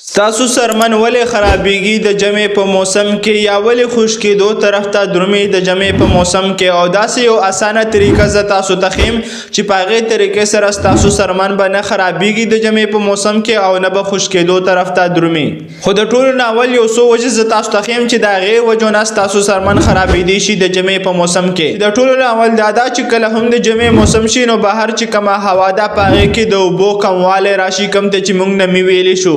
ستاسو څرمن ولې خرابیږي د جمې په موسم کې، یا ولې خشکېدو طرف ته درومي د جمې په موسم کې؟ او داسې یو اسانه طریقه زه تاسو ته ښیم چې په هغې طریقې سره ستاسو څرمن به نه خرابیږي د جمې په موسم کې او نه به خشکېدو طرف ته درومي. خو د ټولو نه اول یو څو وجې زه تاسو ته ښیم چې د هغې وجو نه ستاسو څرمن خرابېدی شي د جمې په موسم کې. د ټولو نه اول دا ده چې کله هم د جمې موسم شي، نو بهر چې کومه هوا ده، په هغې کې د اوبو کموالی راشي، کوم ته چې موږ نمي ویلی شو.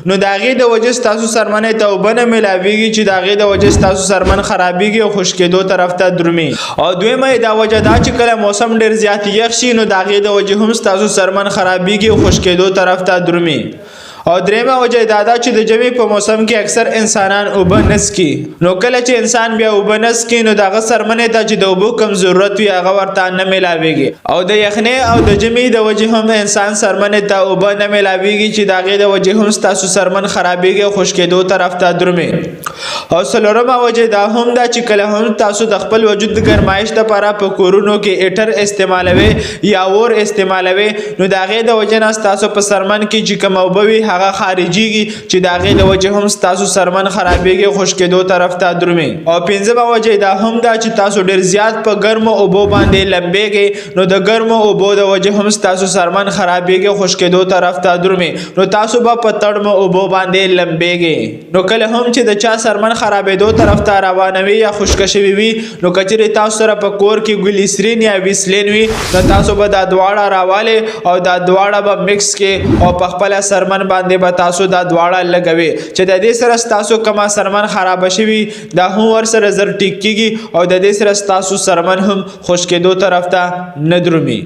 نو د هغې د وجې ستاسو څرمنې ته اوبه نه میلاویږي، چې د هغې د وجې ستاسو څرمن خرابیږي او خشکېدو طرف ته درومي. او دویمه یې دا وجه ده چې کله موسم ډېر زیات یخ شي، نو د هغې د وجې هم ستاسو څرمن خرابیږي او خشکېدو طرف ته درومي. او درېیمه وجه دا ده چې د ژمي په موسم کې اکثر انسانان اوبه نه څکي. نو کله چې انسان بیا اوبه نه څکي، نو د هغه څرمنې ته چې د اوبو کم ضرورت وي، هغه ورته نه میلاویږي. او د یخنۍ او د ژمي د وجې هم انسان څرمنې ته اوبه نه میلاویږي، چې د هغې د وجې هم ستاسو څرمن خرابیږي او خشکېدو طرف ته درومي. او څلورمه وجه دا هم ده چې کله هم تاسو د خپل وجود د ګرمایش لپاره په کورونو کې هیټر استعمالوي یا اور استعمالوي، نو د هغې د وجې نه ستاسو په څرمن کې چې کوم اوبه وي، هغه خارجیږي، چې د هغې د وجې هم ستاسو څرمن خرابیږي، خشکېدو طرف ته درومي. او پنځمه وجه دا هم ده چې تاسو ډېر زیات په ګرمو اوبو باندې لمبیږئ، نو د ګرمو اوبو د وجې هم ستاسو څرمن خرابیږي، خشکېدو طرف ته درومي. نو تاسو به په تړمو اوبو باندې لمبیږئ. نو کله هم چې د چا څرمن خرابېدو طرف ته روانه وي یا خشکه شوي وي، نو که چېرې تاسو سره په کور کې ګلیسرین یا ویسلین وي، نو تاسو به دا دواړه راوالئ او دا دواړه به مکس کې او په خپله څرمن باندې به تاسو دا دواړه لګوي، چې د دې سره ستاسو کومه څرمن خرابه شوي، دا هم ورسره زر ټیک کیږي او د دې سره ستاسو څرمن هم خشکېدو طرف ته نه درومي.